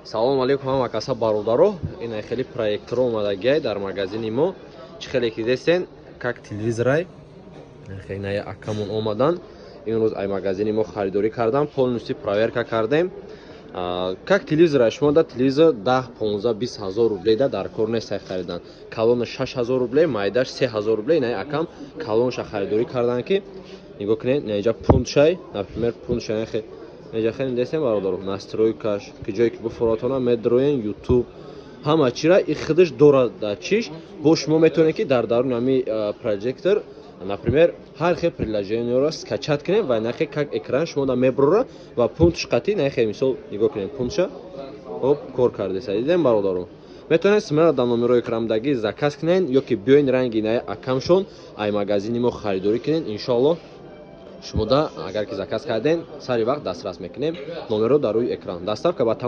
Салому алейкум, ҳама каса, бародаро. Ина хеле проекторо омадагиай дар магазини мо. Чӣ хеле ки дестен, как телевизорай. Инаи акамон омадан имрӯз, ай магазини мо харидорӣ кардан, полностью проверка кардем. Как телевизора, шумо да телевизор 10, 15, 20 ҳазор рублей да дар кор нест харидан. Калона 6000 рублей, майдаш 3000 рублей. Инаи акам калонша харидорӣ кардан, ки нигоҳ кунед, инаиҷа пунтшай, например, пунтшай инҷа хеле дестем, бародаро, настройкаш ки ҷое ки буфоратона медроен, Ютуб, ҳама чира и худаш дорад. Дар чиш бо шумо метавонед, ки дар даруни ҳами проектор, например, ҳар хел приложениеро скачать кунем ва нахе как экран шумо да меброра ва пунтш қатӣ нахе. Мисол, нигоҳ кунед, пунтша хоб кор кардеса. Дидем, бародаро, метавонед смело дар номерои экрандаги заказ кунед ё ки биёен, ранги наи акамшон ай магазини мо харидорӣ кунед. Иншоаллоҳ, шумода агар ки заказ карден, сари вақт дастрас мекунем. Номеро дар рӯи экран, доставка ба тамом.